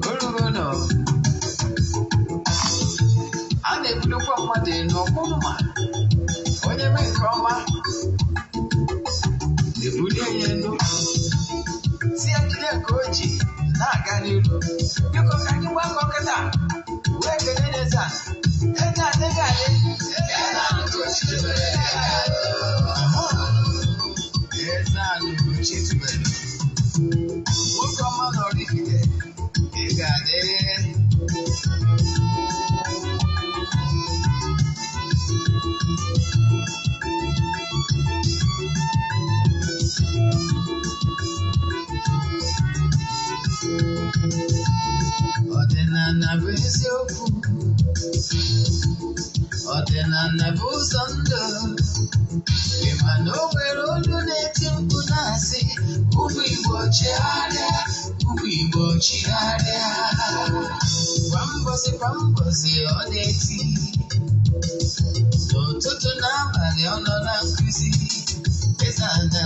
Orugono a na-ebulukwa mmadụ elu ọkpụrụ ma onye mee nke ọma ebulie ya elu si ya jide nke o ji na-aga n'iru. Biko ka anyị gbakọ kịta wee kelee eze a. Eze adịghị adị. Eze anyị Ugochi tubelu, nwoke ọma na Oraifite, ị ga-adị. Ọdịnala bụ eziokwu, ọdịnala bụ ụzọ ndụ. Ị ma na o nwere olu na-eti mkpu na-asị, ụmụ Igbo chegharịa, ụmụ Igbo chigharịa. Kwa mbọsị kwa mbọsị ọ na-eti, n'ụtụtụ na abalị ọ nọ na nkụzi. Eze Ana,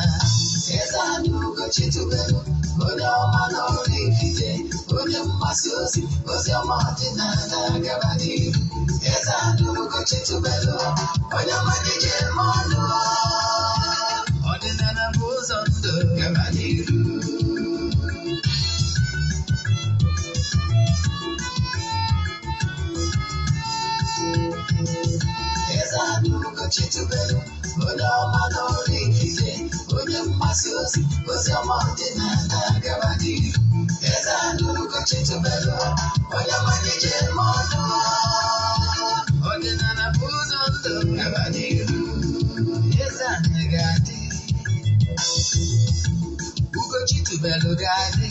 Eze Ana Ugochi tubelu, onye ọma na Oraifite, onye mgbasa ozi, ozi ọma ọdịnala gaba n'ihu. Eze Ana Ugochi tubelu, onye ọma na-eje eme ọnụ. Ọdịnala bụ ụzọ ndụ gaba n'ihu. Eze Ana Ugochi tubelu, onye ọma na Oraifite, onye mgbasa ozi, ozi ọma ọdịnala gaba n'ihu. Eze Ana Ugochi tubelu, onye ọma na-eje eme ọnụ. Ọdịnala bụ ụzọ ndụ gaba n'ihu. Eze Ana ga-adị, Ugochi tubelu ga-adị,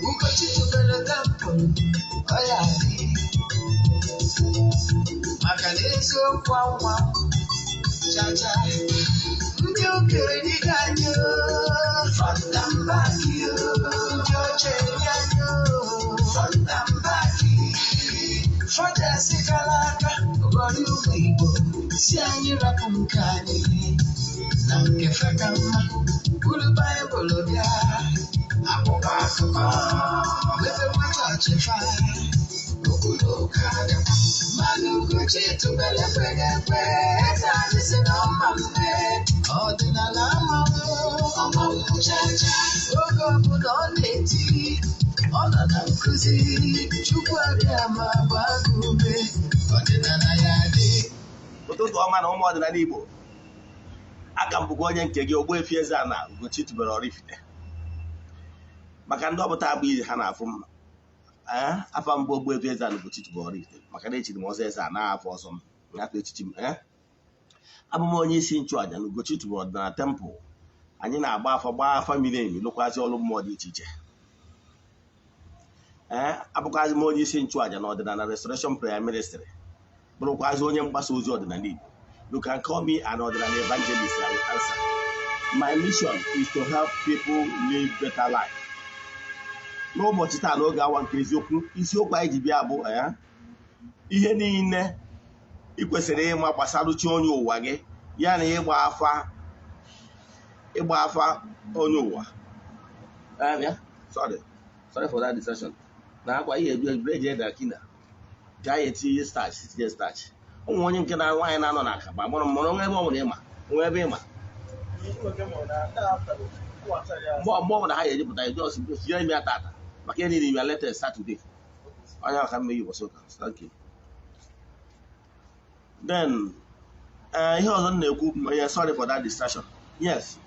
Ugochi tubelu temple ọ ya adị, maka na eziokwu anwa chacha ndị okenye dịka anyị o, front and back o, ndị oche dị anyị o, front and back. Fọdụ kara aka ghọrọ ụmụ Igbo si anyị rapụ nke anyị na nke feka mma, buru Baịbụl bịa akwụkwọ akụkọ mepekwa chọọchị fa okwu na ụka dịkwa. Mmanụ Ugochi tubelu ekweghị ekwe, eze anyị si na ọma mme ọdịnala amanwụ ọmanwụ chacha. Oge ọbụla ọ na-eti, ọ nọ na nkụzi. Chukwu abịa ma gbaa gị ume, ọdịnala ya dị. Ụtụtụ ọma na ụmụ ọdịnala Igbo. Aka m bụkwa onye nke gị, Ogbuefi Eze-Ana Ugochi tubelu Oraifite. Maka ndị ọbụta agba ije ha na-afụ m, ee, afa mbụ Ogbuefi Eze-Ana Ugochi tubelu Oraifite, maka na echiri m ọzọ Eze-Ana afọ ọzọ m nyafọ echichi m. Ee, abụ m onye isi nchụàjà na Ugochi tubelu ọdịnala temple. Anyị na-agba afa, gbaa afa miri emi, lụkwazị ọrụ mmụọ dị iche iche. Ee, abụkwazị m onye isi nchụàjà na ọdịnala Restoration Prayer Ministry, bụrụkwazị onye mgbasa ozi ọdịnala Igbo. You can call me an ọdịnala evangelist, I will answer. My mission is to help people live better life. N'ụbọchị taa, n'oge awa nke eziokwu, isiokwu anyị ji bịa bụ ihe niile ị kwesịrị ịma gbasara chi onye ụwa gị, ya na ịgba afa, ịgba afa onye ụwa. Bịa, sorry, sorry for that distraction. Na akwa ihe ebu ebu eji ede akina gaa ya etinye starch, tinye starch. Ụmụ onye nke na nwaanyị na-anọ na akaba mụrụ mụrụ nwa ebe ọ bụla ịma nwa ebe ịma mgbe ọbụla ha ga-ejipụta ya, just tinye ime ya tata, maka ihe niile ime latest Saturday, onye ọka mmeghe ụbọchị ụka. Thank you. Then ihe ọzọ m na-ekwu, yeah, sorry for that distraction. Yes,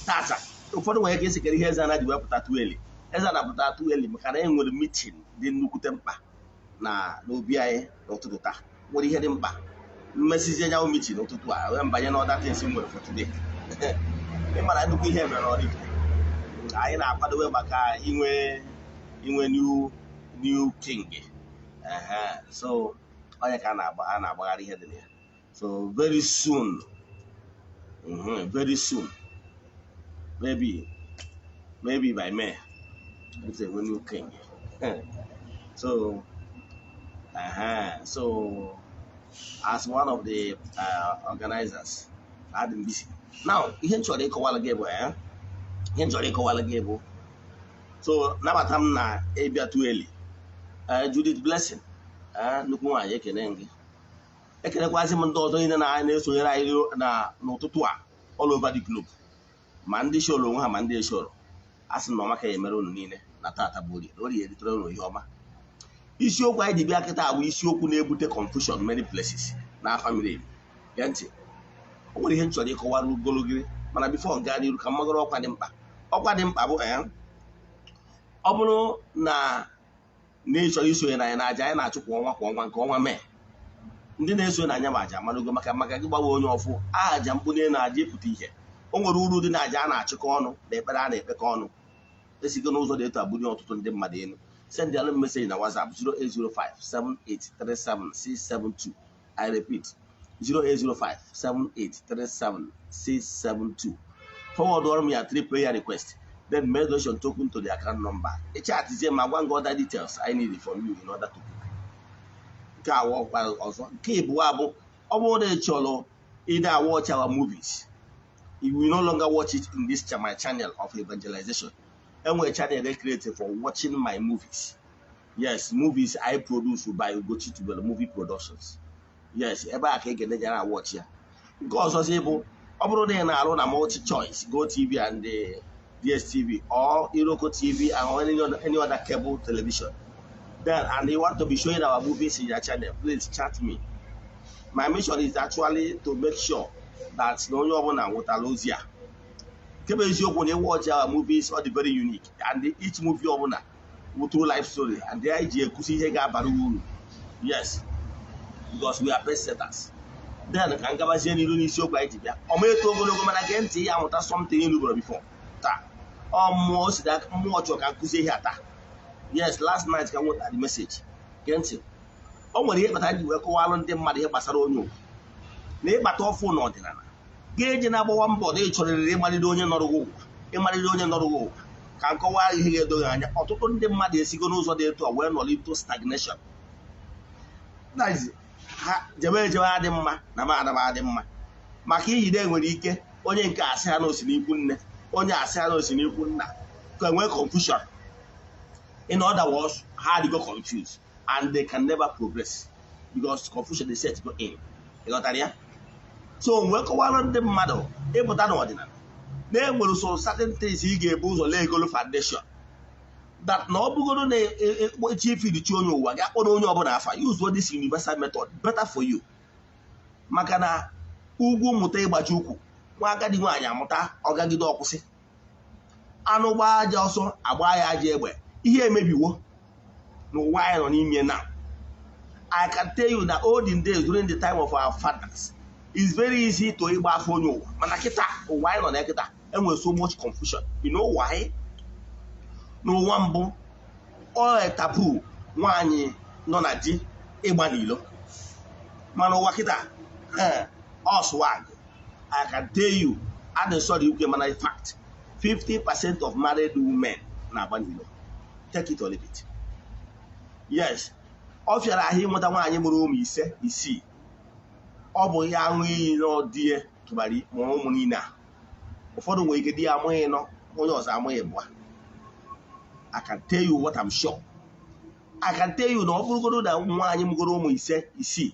tata ụfọdụ nwere ike isi kere ihe Eze-Ana ji wepụta tueli. Eze-Ana pụta tueli maka na e nwere meeting dị nnukwute mkpa na n'obi anyị n'ụtụtụ taa. Nwere ihe dị mkpa mmesizie nyanwụ meeting n'ụtụtụ a wee mbanye na other things m nwere for today. Ị mara nnukwu ihe mere n'Oraifite, anyị na-akwadobe maka inwe new king. Ehe, so onye ka a na-agbagharị ihe dị na ya. So very soon, very soon, maybe by May, it's a new king. So so as one of the organizers, adị m busy now. Ihe m chọrọ ịkọwara gị bụ ihe m chọrọ ịkọwara gị bụ So nabata m na ịbịa too early. Judith Blessing, nnukwu nwaanyị, ekene gị. Ekenekwazị m ndị ọzọ niile na-esonyere anyị na n'ụtụtụ a all over the globe, ma ndị shoro onwe ha ma ndị eshoro. A sị na ọmaka ya emere unu niile na tata bụ Orie, na Orie eritere unu ihe ọma. Isiokwu anyị ji bịa kịta bụ isiokwu na-ebute confusion many places na family. Gee ntị, o nwere ihe m chọrọ ịkọwara ogologo, mana before gaa n'iru, ka m magoro ọkwa dị mkpa. Ọkwa dị mkpa bụ ọ bụrụ na na ị chọrọ isonye na anyị na aja anyị na-achụ kwa ọnwa kwa ọnwa, nke ọnwa Mee, ndị na-esonye na anya bụ aja amarago maka gị gbawa onye ọfụ aja mbunye na aja ịpụta ihe. O nwere uru dị na aja a na-achịkọ ọnụ na ekpere a na-ekpekọ ọnụ. Esigo n'ụzọ dị etu abunye ọtụtụ ndị mmadụ elu. Send alụ message na WhatsApp 08057837672. I repeat, 08057837672. Forward ọrụ m ya three prayer request, then make donation token to the account number. Ịchatizie ma gwa gị other details I need from you in order to book. Nke a ọkwa ọzọ. Nke ịbụọ bụ, ọ bụrụ na ị chọrọ ịda watch our movies, you will no longer watch it in this my channel of evangelization. Enwere channel they created for watching my movies. Yes, movies I produce by Ugochi Tubelu Movie Productions. Yes, ebe a ka ị ga-enejara watch ya. Nke ọzọzi bụ, ọ bụrụ na ị na-arụ na Multi Choice, Go TV and the DSTV or Iroko TV and any other cable television, then and you want to be showing our movies in your channel, please chat me. My mission is actually to make sure that na onye ọbụla nwetara ozi a. Nke bụ eziokwu na watch our movies, ọ dị very unique, and each movie ọbụla bụ true life story, and anyị ji ekwusi ihe ga-abara uru. Yes, because we are best setters. Then ka m gabazie n'iru n'isiokwu anyị ji bịa. Ọ ma eto ogologo, mana gee ntị, ya amụta something ịnụboro before taa. Ọ mmụọ si na mmụọ chọrọ ka nkụzi ihe a taa. Yes, last night ka m nwetara the message. Gee ntị, o nwere ihe kpatara ji wee kọwalụ ndị mmadụ ihe gbasara onye ụwa na ịkpata ọfụ n'ọdịnala. Ga-eji na-agbawa mbọ na ịchọrịrị ịmalite onye nọrọ gị ụwa, ịmalite onye nọrọ gị ụwa. Ka nkọwa ihe ga-edoghị anya, ọtụtụ ndị mmadụ esigo n'ụzọ dị etu a wee nọrọ stagnation. That is, ha jebe ejebe adị mma na ma adaba adị mma, maka ihi na enwere ike onye nke asị ha na osi n'ikwu nne, onye asị ha na osi n'ikwu nna, ka enwee confusion. In other words, ha adịgo confused and they can never progress because confusion is set to go in. Ịghọtara ya? So mgbe kọwara ndị mmadụ, ịpụta n'ọdịnala na enwere so certain things ị ga-ebu ụzọ lee egolo foundation, that na ọ bụgoro na echi ifirichi onye ụwa gị akpọrọ onye ọbụla afa, use this universal method, better for you, maka na ugwu mmụta ịgbaji ukwu nwa agadi nwaanyị amụta ọgagide ọkwụsị anụ gbaa aja ọsọ agba ya aja egbe. Ihe emebiwo n'ụwa anyị nọ n'ime now. I can tell you that olden days, during the time of our fathers, it's very easy to ịgba afọ onye ụwa, mana kịta ụwa anyị nọ na kịta enwere so much confusion. You know why? N'ụwa mbụ, ọ taboo nwaanyị nọ na di ịgba n'ilo, mana ụwa kịta, ọ swag. I can tell you, adị sorry ikwe, mana in fact, 50% of married women na-agba n'ilo. Take it or leave it. Yes, ọ fịara ahụ ịnweta nwaanyị mụrụ ụmụ ise, isii, ọ bụ ya aṅụ iyi n'ọdị ya tụbara mụrụ ụmụ niile a. Ụfọdụ nwere ike di ya amụghị nọ, onye ọzọ amụghị bụa. I can tell you what I'm sure. I can tell you na ọ bụrụgodo na nwaanyị mụgoro ụmụ ise, isii,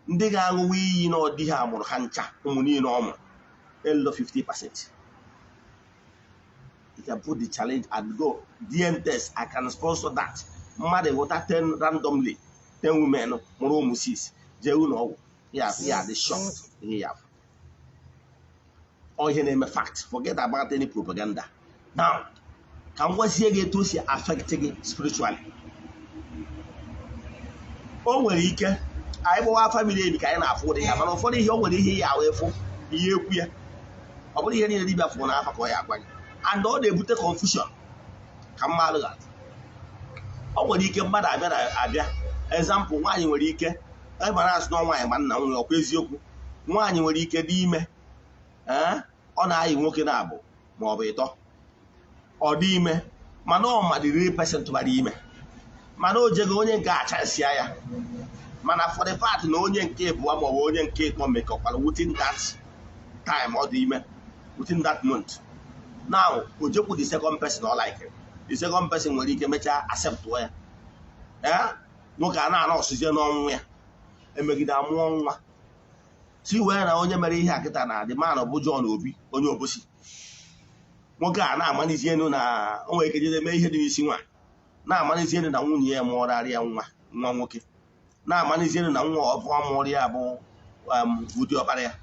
ndị ga-aṅụwa iyi na ọdị ha mụrụ ha ncha, ụmụ niile ọ mụrụ elo 50%. You can put the challenge and go DNA test. I can sponsor that. Mmadụ ghọta 10 randomly, 10 women mụrụ ụmụ 6, jee ụlọ ọgwụ ya, ya dị shocked ihe ya afụ. Ọ ihe na-eme, fact. Forget about any propaganda now. Ka m gwazie gị etu o si affect gị spiritually. O nwere ike anyị gbawa family ebi ka anyị na-afụ ụdị ya, mana ụfọdụ ihe o nwere ihe ya ahụ efu ihe ekwu ya, ọ bụrụ ihe niile dibịa fụrụ n'afa ka ọ ya agwa gị, and ọ na-ebute confusion. Ka mmadụ ga-atụ, o nwere ike mmadụ abịa na abịa. Example, nwaanyị nwere ike ịgbara asị na nwaanyị ma nna nwunye. Ọkwa eziokwu, nwaanyị nwere ike dị ime, ee, ọ na-ayị nwoke na-abụ ma ọ bụ ịtọ. Ọ dị ime, mana ọ madịrị person tụbara ime, mana o jego onye nke achasịa ya, mana for the fact na onye nke ịbụọ ma ọ bụ onye nke ịtọ mekọkwara within that time ọ dị ime, within that month now, o jekwu the second person ọ like. The second person nwere ike mechaa accept ya. Ee, nwoke a na-ana ọsụzie n'ọnwụ ya, emegide amụọ nwa si wee na onye mere ihe a kịta na the man bụ John Obi, onye Obosi. Nwoke a na-amalizi elu na o nwere ike jide mee ihe dị n'isi nwaanyị, na-amalizi elu na nwunye ya mụọrarị ya nwa nwa nwoke, na-amalizi elu na nwa ọbụ mụrụ ya bụ ụdị ọkpara ya.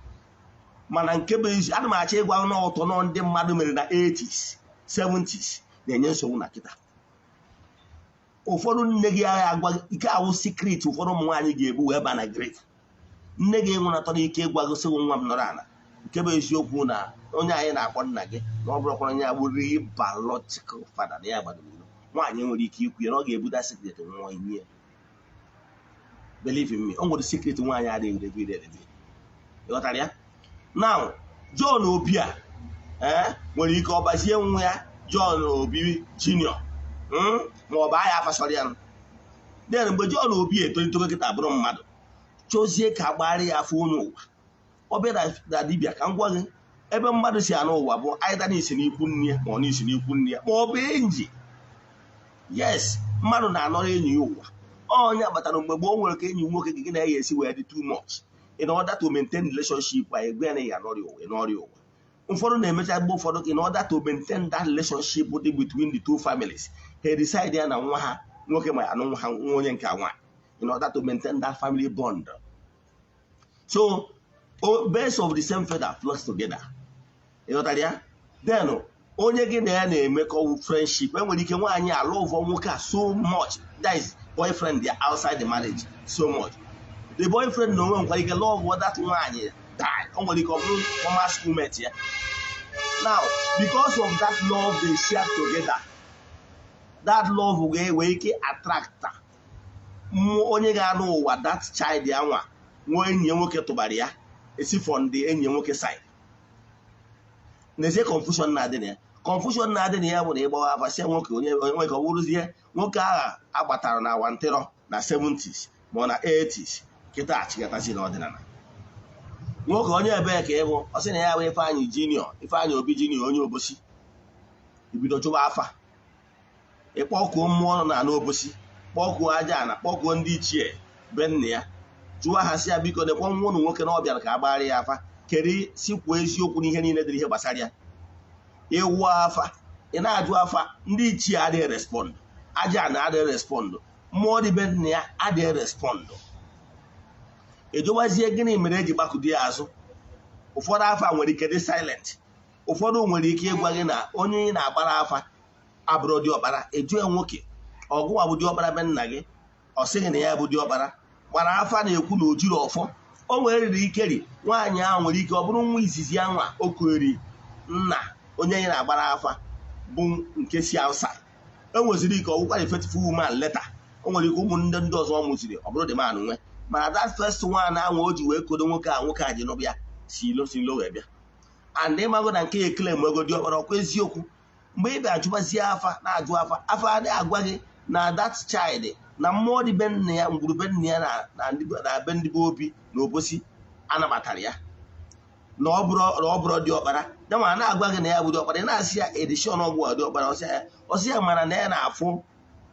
Mana nke bụ ezi, ana m achọ ịgwa n'ụtọ nọ ndị mmadụ mere na 80s, 70s na-enye nsogbu na kịta. Ụfọdụ nne gị agha agwa ike awụ secret. Ụfọdụ ụmụ nwaanyị ga-ebu wee ba na grave. Nne gị enwenatara ike ịgwa gị sị nwa m nọrọ ala. Nke bụ eziokwu na onye anyị na-akpọ nna gị na ọ bụrụkwara onye agbụrụ biological father na ya gbadoro ilo. Nwaanyị nwere ike ikwu ya na ọ ga-ebuda secret nwa inye ya. Believe in me, o nwere secret nwaanyị adịghị reveal ereveal. Ịghọtara ya? Now, John Obi a, ee, nwere ike ọ bazie nwa ya John Obi Junior, ma ọ bụ agha afasọrọ ya. Then mgbe John Obi etolitego kịta bụrụ mmadụ, chọzie ka agbara ya afọ onye ụwa, ọ bịa na dibịa. Ka m gwa gị, ebe mmadụ si anụ ụwa bụ either n'isi n'ikwu nne ya, ma ọ n'isi n'ikwu nne ya, ma ọ bụ enyi. Yes, mmadụ na-anọrọ enyi ya ụwa. Onye kpatara mgbe gboo nwere ka enyi nwoke gị na ya esi wee dị too much. In order to maintain relationship, anyị gwa ya na ya anọrọ ụwa n'ọrịa ụwa. Ụfọdụ na-emecha mgbe ụfọdụ, in order to maintain that relationship dị between the two families, ha decide ya na nwa ha nwoke ma ya anụ nwa ha nwa onye nke nwaanyị, in order to maintain that family bond. So birds of the same feather flocks together. Ịghọtara ya? Then onye gị na ya na-emekọ friendship, enwere ike nwaanyị alụ ụvọ nwoke a so much, that is boyfriend ya outside the marriage so much. The boyfriend na onwe nwekwara ike love that nwaanyị die. O nwere ike ọ bụrụ former schoolmate ya. Now, because of that love they share together, that love ga-enwe ike attract mmụọ onye ga-anụ ụwa that child ya nwa nwa enyi ya nwoke tụbara ya esi from the enyi ya nwoke side. N'ezie, confusion na-adị na ya. Confusion na-adị na ya bụ na ịgbawa afa sie nwoke onye nwoke, ọ bụrụzie nwoke agha agbatara na awantịrọ na 70s ma ọ na 80s kịta achịkọtazi n'ọdịnala. Nwoke onye ebee ka ịbụ? Ọ sị na ya bụ Ifeanyị Junior, Ifeanyị Obi Junior, onye Obosi. Ibido chụba afa, ịkpọkuo mmụọ nọ na Obosi, kpọkuo aja ana, kpọkuo ndị ichie be nna ya, jụọ ha sị ya, biko, nekwa nwa ụnụ nwoke na ọ bịara ka a gbara ya afa, kere si kwuo eziokwu n'ihe niile dịrị ihe gbasara ya. Ịwụ afa, ị na-ajụ afa, ndị ichie adịghị respond, aja ana adịghị respond, mmụọ dị be nna ya adịghị respond. Ejụwazie gịnị mere eji gbakụdo ya azụ? Ụfọdụ afa nwere ike dị silent. Ụfọdụ nwere ike ịgwa gị na onye ị na-agbara afa abụrụ diọkpara. Eju ya nwoke ọgụwa bụ diọkpara be nna gị, ọ sịghị na ya bụ diọkpara, mana afa na-ekwu na o jiri ọfọ. O nwere riri ikeri nwaanyị ahụ nwere ike ọ bụrụ nwa izizi anwa o kueri nna onye anyị na-agbara afa bụ nke si outside. E nweziri ike ọgwụkwa the faithful woman later. O nwere ike ụmụnne ndị ọzọ ọ mụziri, ọ bụrụ the man nwe, mana that first one ahụ o ji wee kodo nwoke a, nwoke a ji nụbịa si ilo, si ilo wee bịa. And ịmago na nke ya ekele m ego diọkpara ọkwa eziokwu. Mgbe ị bịa jụbazie afa, na-ajụ afa, afa adịghị agwa gị na that child na mmụọ dị be nna ya, ngwuru be nna ya na be ndị be Obi na Obosi anabatara ya na ọ bụrụ diọkpara ya. Ma na-agwa gị na ya bụ diọkpara, ị na-asị ya edishọn ọgwụ a diọkpara, ọsị ya, ọsị ya mara na ya na-afụ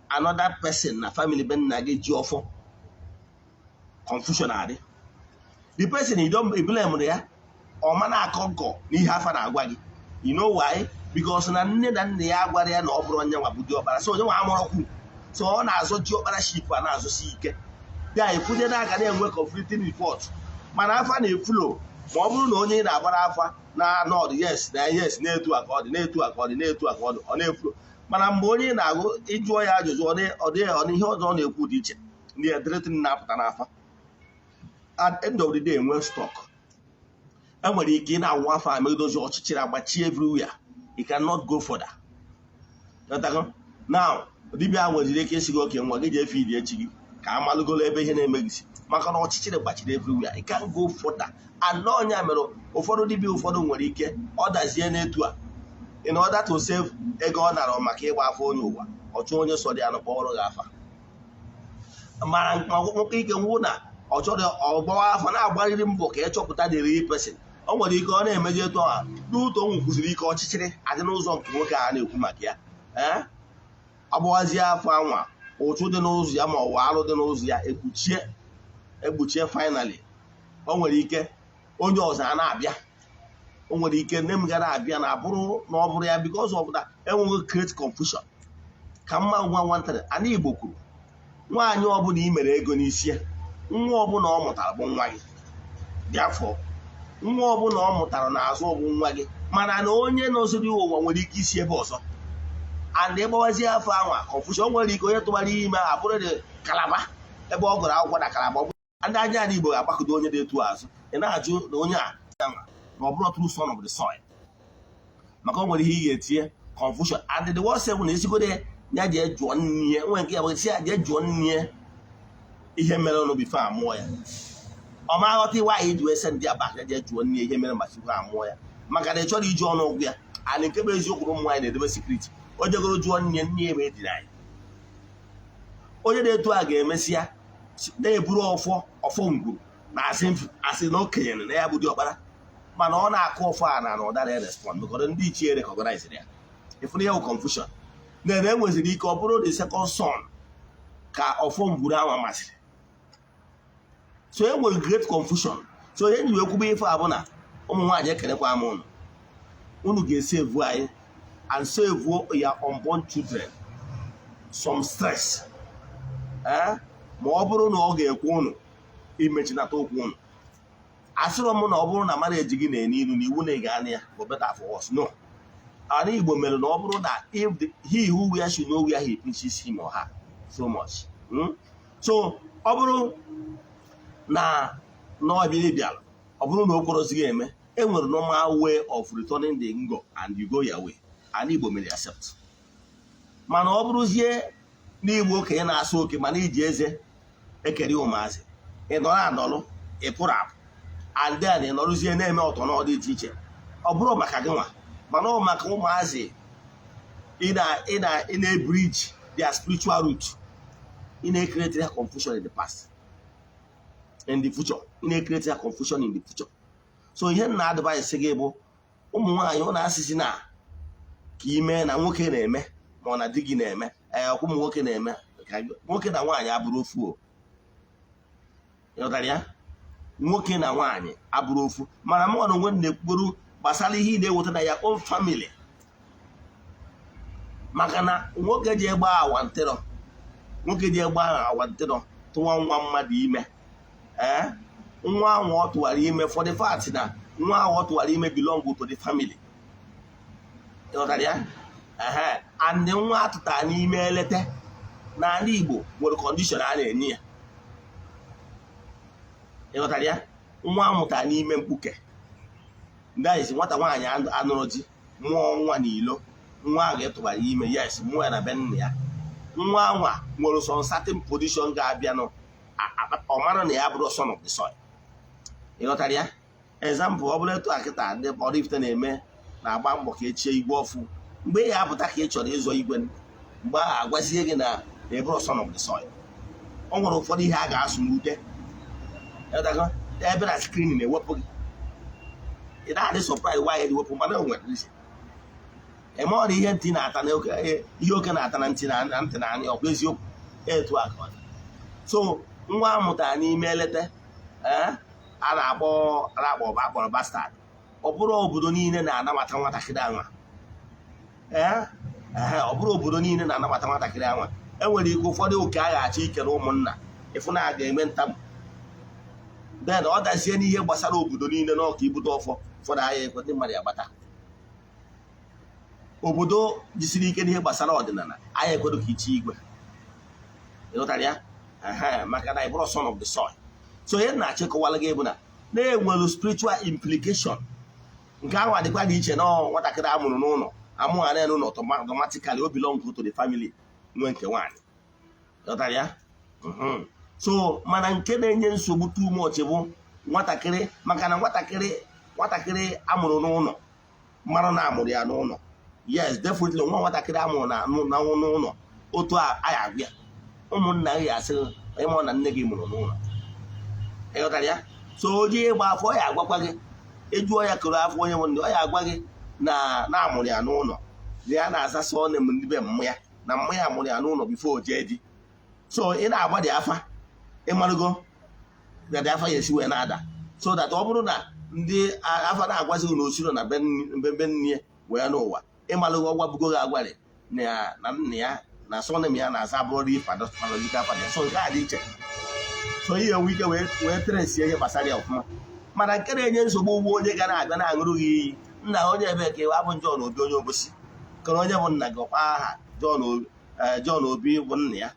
another person na family be nna gị ji ọfọ. Confusion adị. The person you don't blame ya, ọ ma na-akọ nkọ n'ihe afa na-agwa gị. You know why? Because na nne na nna ya gwara ya na ọ bụrụ onye nwa bụ diọkpara, so onye nwa amụrọkwu, so ọ na-azọ diọkpara ship a na-azụsi ike dị anyị fụnye n'aka na-enwe conflicting report. Mana afa na-eflow ma ọ bụrụ na onye ị na-agbara afa na nọd yes na yes, na-etu a ka ọ dị, na-etu a ka ọ dị, na-etu a ka ọ dị, ọ na-eflow. Mana mgbe onye ị na-agụ ịjụọ ya ajụjụ, ọ dị ọ ihe ọzọ ọ na-ekwu dị iche ndị ederetin na-apụta n'afa. At end of the day, enwe stock. Enwere ike ị na-awụ afọ a megidozi ọchịchịrị agbachi everywhere, you cannot go further. Ghọtago? Now, dibịa nweziri ike isi gị oke nwa gị jee feed echi gị ka amalụgolo ebe ihe na-emegisi, maka na ọchịchịrị gbachiri everywhere, you can't go further. And ọnya mere ụfọdụ dibịa ụfọdụ nwere ike ọ dazie n'etu a, in order to save ego ọ nara maka ịgba afọ onye ụwa, ọ chọọ onye sọ dị anụ kpọrọ gị afa. Mana nwoke ike nwụ na ọ chọrọ ọgbawa afa, na-agbarịrị mbọ ka ịchọpụta the real person. O nwere ike ọ na-emeji etu a n'ụtọ o nwekwuziri ike ọchịchịrị adị n'ụzọ nke nwoke a na-ekwu maka ya. Ee, Agbawazie afọ anwa, ụchụ dị n'ụzọ ya ma ọ bụ arụ dị n'ụzọ ya ekpuchie ekpuchie. Finally, o nwere ike onye ọzọ a na-abịa, o nwere ike nne m gara abịa na abụrụ na ọ bụrụ ya because of that enweghị create confusion. Ka mma nwa nwantịrị ana Igbo kwuru, nwaanyị ọbụla i mere ego n'isi ya, nwa ọbụla ọ mụtara bụ nwa gị. Therefore, nwa ọbụla ọ mụtara n'azụ bụ nwa gị, mana na onye nọziri ụwa nwere ike isi ebe ọzọ and ịgbawazie afọ anwa, confusion nwere ike onye tụbara ime abụrụ dị Kalaba ebe ọ gụrụ akwụkwọ na Kalaba. Ndị anya ala Igbo ga-agbakọdo onye dị etu azụ. Ị na-ajụ na onye a na ọ bụrụ true son of the soil, maka o nwere ihe ị ga-etinye confusion. And the worst bụ na esigodo ya jee jụọ nne ya, nwere nke ya bụ si ya jee jụọ nne ya ihe mere ụnụ before amụọ ya. Ọ ma aghọta iwe anyị ji wee send ya back, ya jee jụọ nne ya ihe mere machikwa amụọ ya, maka na ị chọrọ iji ọnụ ụgwọ ya. And nke bụ eziokwu, ụmụ nwaanyị na-edebe secret. O jegoro jụọ nne, nne ya ebe ediri anyị. Onye na-etu a ga-emesịa na-eburu ọfọ, ọfọ ngwuru na asị asị na okenye na ya bụ diọkpara, mana ọ na-akụ ọfọ a na ọdara ya respond because ndị ichie recognize ya. Ịfụrụ ya bụ confusion na enweziri ike ọ bụrụ the second son ka ọfọ ngwuru ahụ masịrị. So e nwere great confusion. So onye nji wee kwube ife a bụ na ụmụ nwaanyị, ekelekwa m ụnụ. Unu ga-esevu anyị and save your unborn children some stress, ee, ma ọ bụrụ na ọ ga-ekwe unu imechinata okwu unu. Asịrọ m na ọ bụrụ na marriage gị na-ene ilu na iwu na ị ga-anị ya for better, for worse, no. Ala Igbo mere na ọ bụrụ na if the, he who wears should know where he pinches him or her so much. So ọ bụrụ na n'ọbịa bịara, ọ bụrụ na o kworozighị eme, e nwere normal way of returning the ngo and you go your way. Ala Igbo mere accept. Mana ọ bụrụzie n'Igbo okenye na-asụ oke, mana iji eze ekeri ụmụazị, ị nọrọ anọrụ, ị pụrụ apụ, and then ị nọrụzie na-eme ọtọ n'ọdị iche iche, ọ bụrụ maka gị nwa, mana ọ maka ụmụazị, ị na-ebridge their spiritual root, ị na-ecreate their confusion in the past, in the future. Ị na-ecreate their confusion in the future. So ihe m na-advise gị bụ, ụmụ nwaanyị, ụnụ asịsị na ka ime na nwoke na-eme ma ọ na di gị na-eme, ee, ọkwa ụmụ nwoke na-eme ka nwoke na nwaanyị abụrụ ofu. O ịghọtara ya? Nwoke na nwaanyị abụrụ ofu. Mana mụ na onwe m na-ekwuru gbasara ihe ị na-eweta na ya own family, maka na nwoke ji egbe awantịrọ, nwoke ji egbe awantịrọ tụwa nwa mmadụ ime, ee, nwa ahụ ọ tụwara ime, for the fact na nwa ahụ ọ tụwara ime belong to the family. Ịghọtara ya? Ehe. And nwa atụtara n'ime elete n'ala Igbo nwere condition a na-enye ya. Ịghọtara ya? Nwa amụtara n'ime mkpuke, ndị anyị si nwata nwaanyị anụrụ di mụọ nwa n'ilo, nwa ahụ ịtụbara ime, yes, mụọ ya na be nna ya, nwa anwa nwere some certain position ga-abịanụ, ọ mara na ya bụrụ son of the soil. Ịghọtara ya? Example, ọ bụrụ etu a kịta ndị Oraifite na-eme, na-agba mbọ ka echie igwe ọfụ, mgbe ya apụta ka ị chọrọ ịzọ igwe, mgbe ahụ agwazie gị na ebụrụ son of the soil, o nwere ụfọdụ ihe a ga-asụ n'ute. Ịghọtago? Ebe na screen na-ewepụ gị, ị na-adị surprise why eji wepụ, mana o nwere reason. Eme ọ na ihe ntị na-ata na ihe oke na-ata na ntị na ntị na anya, ọkwa eziokwu etu a ka ọ dị. So nwa amụtara n'ime elete, ee, a na-akpọ akpọrọ bastard. Ọ bụrụ obodo niile na-anabata nwatakịrị anwa, ee, ọ bụrụ obodo niile na-anabata nwatakịrị anwa, enwere ike ụfọdụ oke a ga-achọ ikere ụmụnna, ịfụ na a ga-eme ntamu, then ọ dazie n'ihe gbasara obodo niile n'ọka ibute ọfọ, ụfọdụ ahịa ekwe ndị mmadụ agbata. Obodo jisiri ike n'ihe gbasara ọdịnala anyị ekwedo ka ichi igwe. Ịghọtara ya? Maka na ị bụrụ son of the soil. So ihe na-achịkọwala gị bụ na na-enwere spiritual implication nke ahụ adịkwa dị iche na nwatakịrị amụrụ n'ụlọ, amụghara ya n'ụlọ, automatically o belong to the family nwe nke nwaanyị. Ịghọtara ya? So mana nke na-enye nsogbu too much bụ nwatakịrị, maka na nwatakịrị amụrụ n'ụlọ mara na amụrụ ya n'ụlọ, yes, definitely nwa nwatakịrị amụrụ na n'ụlọ otu a anyị agwa ya, ụmụnna gị asị ịmụ na nne gị mụrụ n'ụlọ. Ịghọtara ya? So o ji ịgba afọ ya agwakwa gị, ịjụọ ya kụrụ afọ onye nwe nne, ọ ya agwa gị na na amụrụ ya n'ụlọ, na ya na-aza sọ m ndị be mmụ ya. Na mma ya mụrụ ya n'ụlọ before o jee di. So ị na-agba dị afa, ịmarụgo na dị afa ya esi wee na-ada, so that ọ bụrụ na ndị afa na-agwazi na osiro na be nne wee n'ụwa, ịmalụgo ọgwabugo gị agwarị na nna ya na surname ya na-aza abụrụ biological father. So nke a dị iche. So ihe enwe ike wee trace ihe gbasara ya ọfụma. Mana nke na-enye nsogbu ugbo, onye ga na-abịa na-aṅụrụ gị iyi, nna onye ebe ka abụ John Obi, onye Obosi kere, onye bụ nna gị, ọkpa aha John Obi bụ nna ya.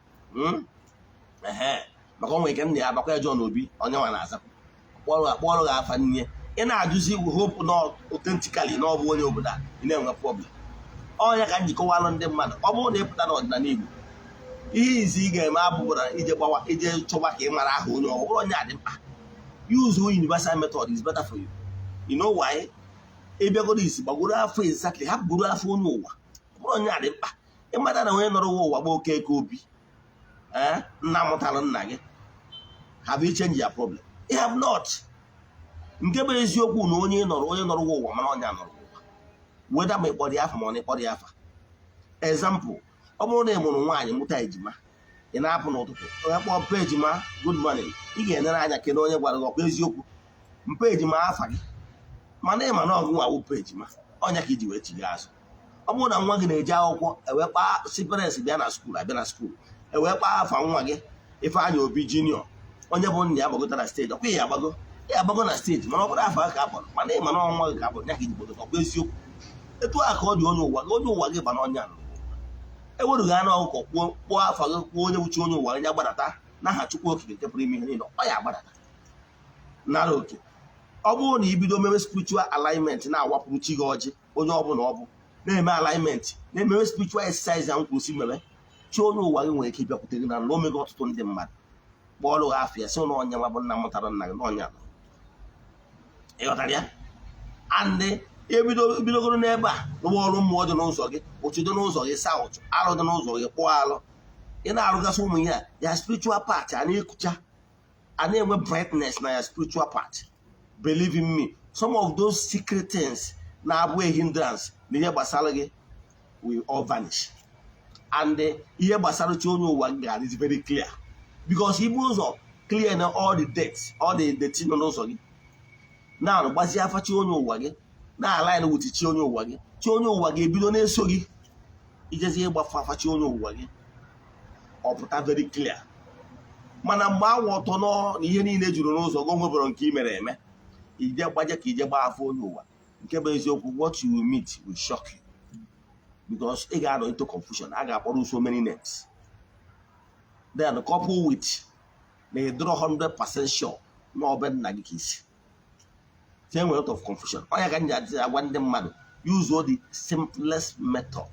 Ehe, maka onwe ike nna ya agbakwa ya John Obi, onye nwa na-aza akpọrọ gị afa nne, ị na-ajụzi hope na authentically na ọ bụ onye obodo a, ị na-enwe problem. Ọnya ka njikọwalụ ndị mmadụ. Ọ bụrụ na ị pụta n'ọdịnala Igbo, ihe izi ị ga-eme abụbụra ije gbawa, ije chọba ka ị mara aha onye ọ bụrụ onye a dị mkpa. Use universal method is better for you. You know why? Ịbịagoro isi gbagoro afọ exactly, hapụgoro afọ onye ụwa. Ọ bụrụ onye a dị mkpa ịmata na onye nọrọ ụwa gba oke eke obi, ee, nna mụtara nna gị. Have you changed your problem? You have not. Nke bụ eziokwu na onye nọrọ ụwa mana onye a nọrọ ụwa weda ma ịkpọrọ ya afa ma ọ na ịkpọrọ ya afa. Example, ọ bụrụ na ị mụrụ nwaanyị, mụta ejima, ị na-apụ n'ụtụtụ, onye kpọọ mpa ejima, "Good morning," ị ga-enere anya kene onye gwara gị ọkwa eziokwu mpa ejima afa gị, mana ị ma na ọgụ nwa mpa ejima ọnya ka iji wee chigha azụ. Ọ bụrụ na nwa gị na-eje akwụkwọ, ewee kpaa si parents bịa na school, abịa na school, ewee kpaa afa nwa gị Ifeanyị Obi Junior, onye bụ nna ya gbagota na stage, ọkwa ya agbago, ya agbago na stage, mana ọ bụrụ afọ ka akpọrọ, mana ị ma na nwa gị ka akpọrọ ya ka iji gbagote, ọkwa eziokwu? Etu a ka ọ dị onye ụwa gị. Onye ụwa gị ba na ọnya ewerughị anụ ọkụkọ kwuo, kpụọ afa gị, kwuo onye wuchi onye ụwa ya gbadata n'aha Chukwu Okike nke pụrụ ime ihe niile, ọ ya agbadata nara oke. Ọ bụrụ na ibido mewe spiritual alignment, na-awapụrụ chi gị ọjị, onye ọbụla ọ bụ na-eme alignment, na-emewe spiritual exercise a nkwụsị mewe, chi onye ụwa gị nwere ike ịbịakwute gị na nla. Omego ọtụtụ ndị mmadụ kpọọrọ gị afọ ya, sị na ọnya nwa bụ nna mụtara nna gị n'ọnya. Ịghọtara ya? And ebido bidogoro n'ebe a rụwa ọrụ mmụọ dị n'ụzọ gị, ụchụ dị n'ụzọ gị, sa ụchụ, alụ dị n'ụzọ gị, kpụọ alụ. Ị na-arụgasị ụmụ ihe a, ya spiritual part a na-ekucha, a na-enwe brightness na ya spiritual part. Believe in me, some of those secret things na-abụ a hindrance na ihe gbasara gị will all vanish, and ihe gbasara chi onye ụwa gị ga-adịzi very clear, because ibu ụzọ clear na all the debts, all the dirty nọ n'ụzọ gị na gbazie afa chi onye ụwa gị na align with chi onye ụwa gị, chi onye ụwa gị ebido na-eso gị. Ijezi ịgbafe afa chi onye ụwa gị, ọ pụta very clear. Mana mgbe awa ọtọ nọ na ihe niile juru n'ụzọ gị, onwebụrụ nke ị mere eme, ije gbaje ka ije gbaa afọ onye ụwa, nke bụ eziokwu, what you will meet will shock you, because ị ga-anọ into confusion. A ga-akpọrọ so many names, then couple with na ị dịrọ 100% sure na ọbe nna gị ka isi. So enwere lot of confusion. Onye ka m ji agwa ndị mmadụ, use the simplest method.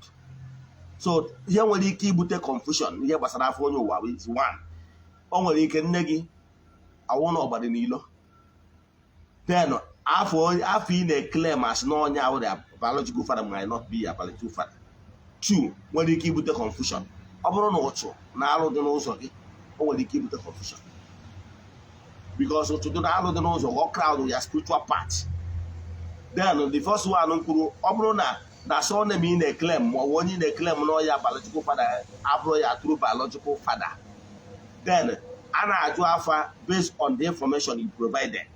So ihe nwere ike ibute confusion, ihe gbasara afọ onye ụwa is one, o nwere ike nne gị awụ na ọgbara n'ilo, then afọ ị na-eclaim as na onye ahụ their biological father might not be your biological father. Two, nwere ike ibute confusion, ọ bụrụ na ụchụ na alụ dị n'ụzọ gị, o nwere ike ibute confusion, because ụchụ dị na alụ dị n'ụzọ, ọ crowd ya spiritual part. Then the first one m kwuru, ọ bụrụ na surname ị na-eclaim ma ọ bụ onye ị na-eclaim na ya biological father abụrụ ya true biological father, then a na-ajụ afa based on the information you provided,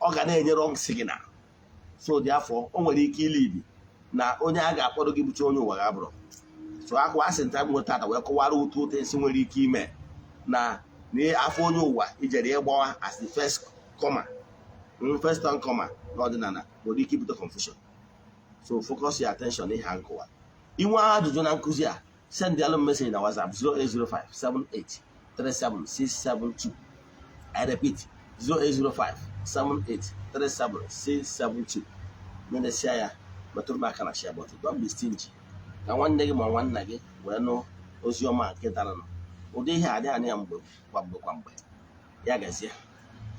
ọ ga na-enye wrong signal. So therefore o nwere ike ilead na onye a ga-akpọrọ gị bụcha onye ụwa ga-abụrụ. So akwa asị nta m nweta wee kọwara otu otu esi nwere ike ime na afọ onye ụwa ijere ịgbawa as the first comer, first time comer n'ọdịnala nwere ike ibute confusion. So focus your attention n'ihe nkụwa. Inwe ajụjụ na nkụzi a, send alụ message na WhatsApp 0805 78 37 672. I repeat, 0805 78 37 672. Menesia ya, metụrụ m aka na share button. Don't be stingy, ka nwanne gị ma nwanna gị wee nụ ozi ọma nke daranụ. Ụdị ihe adịghị anya mgbe kwa mgbe kwa mgbe. Ya gazie,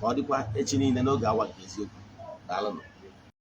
ka ọ dịkwa echi niile n'oge awa nke eziokwu. Daalụnụ.